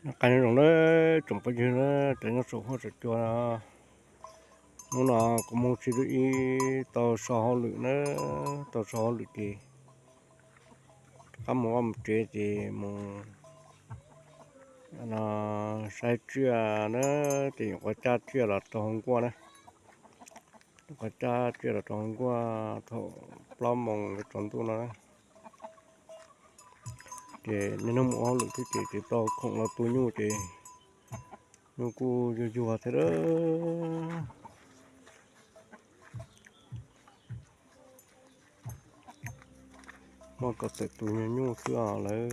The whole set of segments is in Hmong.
Noj qab nyob zoo na, tsoom phooj ywg na, cov nyob saum huab saum cua no. Hnub no kuv mus tsis dua ib, tau so hauj lwm na, tau so hauj lwm ces rov qab mus vaj mus tsev ces mus no saib tsiaj na, ces nyuam qhuav cab tsiaj los rau hauv nkuaj na. Nyuam qhuav cab tsiaj los rau hauv nkuaj thaum plaub moos yuav tsaus ntuj no na. Ces niaj hnub mus ua hauj lwm thiab ces tsis tau khoom los tu nyuj ces nyuj kuj yuag yuag thiab lawm. Muaj kaum tawm tus nyuag nyuj xwb os lawv.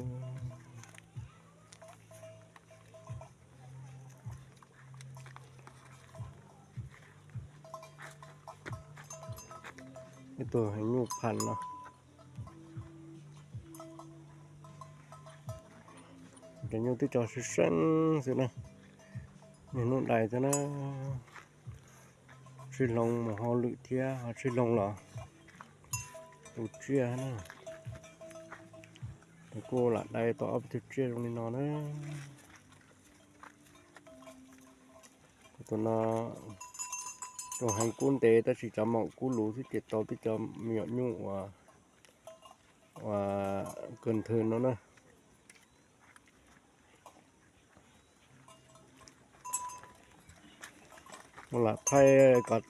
Ib tug heev nyuj phas no. Cov nyuj twb tso seeb seeb xwb na. Niaj hnub dai thiab na. Sib hloov mus hauj lwm thiab ho sib hloov los tu tsiaj na. Nws kuj lam dai tau ob peb tug tsiaj zoo li no na. Tus no tus heev kub ntev tab sis cov maum kub luv xwb ces tau tib co me nyuam nyuj uas uas kawg nthwv no na. Mus lam thaij kom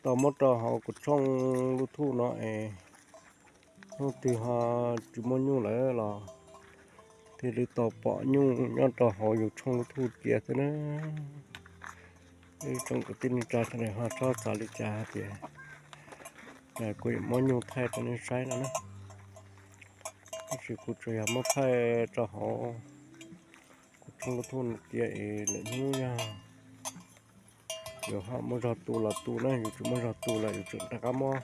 tau muab rau hauv kuv tshooj YouTube no es hnub twg ho tsis muaj nyuj lawm los thiaj li tau pom nyuj nyob rau hauv yus tshooj YouTube cia xwb na. Ib tsoom kwv tij neej tsa sawv daws ho txhob xav li cas hais tias kuv yuav muab nyuj thaij rau nej saib no na. Tab sis kuv tsuas yog muab thaij rau hauv kuv tshooj YouTube no cia es lwm hnub yog yus ho muaj zog tu los tu na, yus tsis muaj zog tu los yus tseem rov qab muab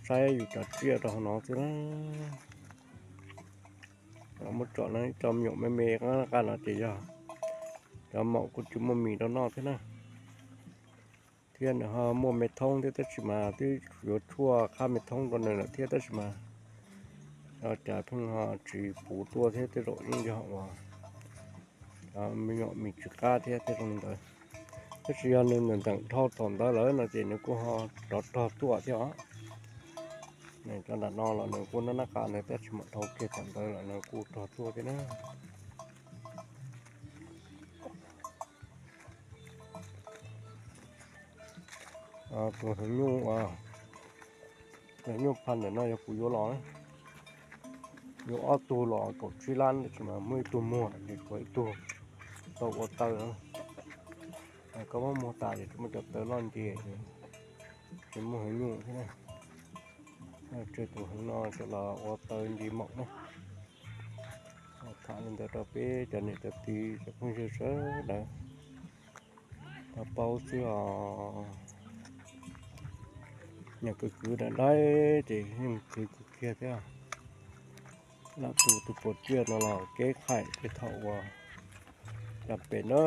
saib yus cov tsiaj rau hauv no xwb na. Muab tsom no ib co me nyuam me me qab qab no ces yog cov maum kuj tsis muaj mis rau noj thiab na. Thiab nws ho muaj me thoob thiab tab sis mas twb yuav tshuaj qhab me thoob rau nws lawm thiab tab sis mas ua cas pheej ho tsis puv tuaj thiab tej zaum yeej yog uas cov me nyuam mis tsis qab thiab tej zoo li ntawd. Tab sis yog nws ntawm ntawm dhau thaum ntawd lawm no ces nws kuj ho rov rog tuaj thiab os. Nws cov nram no los nws kuj nab nab qa ntawd tab sis mas dhau kiag thaum ntawd lawm nws kuj rog tuaj thiab na. Tus heev nyuj, tus heev nyuj phaj ntawm no yog kuv yuav los, yuav ob tug los kaum tsib lab tab sis mas muaj ib tug muag ces tshuav ib tug tau ua taw. Koj muab muag tas ces tsis muaj cov taw loj nce ces tsis muaj heev nyuj thiab na. Tseg tus heev no coj los ua taw nce maum na. Tham li ntawd rau peb cov niam cov txiv cov phooj ywg sawv daws tau paub xwb os. Nyuam kwv kwv dai dai ces yeej kwv kwv kiag thiab. Lam tu tus puas tsiaj no los keb qhaim tej thaum uas cov pem na.